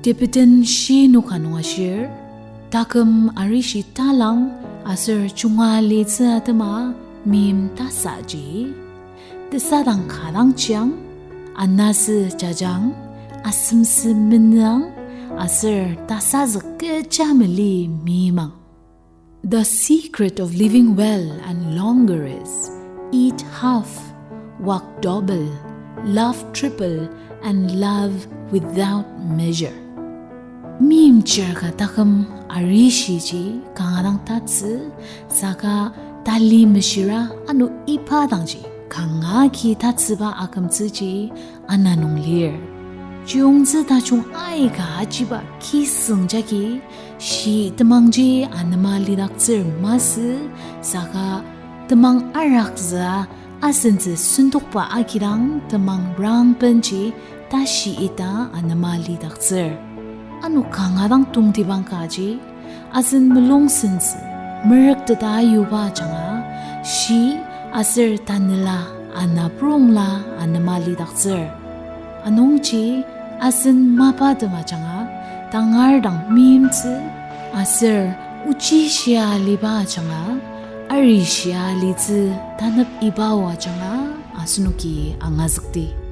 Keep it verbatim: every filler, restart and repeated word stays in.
Tibetan shi nung ka nung ashir, taküm arishi talang aser junga litsü atema meim tasaji, tesadang ka dang chiang, anasü jajang, asemsem menüang, aser tasazük kecha mali meimang. The secret of living well and longer is, eat half, walk double, laugh triple, and love without measure. Meimchir ka taküm arishiji kanga dang tatsü, saka tali meshira ano iba dangji kanga ki tatsüba akümtsüji ana nung lir. Chiyungtsü tajung aika ajiba kisüng jagi shi temangji anema lidaktsür masü, saka temang arakzü asentsü sentokba agidang temang rangbenji tashi ita anema lidaktsür. Ano kanga dang tongtibang kaji, asen mulung sentsü merükteta yuba ajanga, shi aser tanela anaprongla anema lidaktsür. Anungji asen mapatem ajanga tangar dang meimtsü aser ochi shia aliba ajanga, ari shia alitsü tanep iba o ajanga asenoki angazükdi.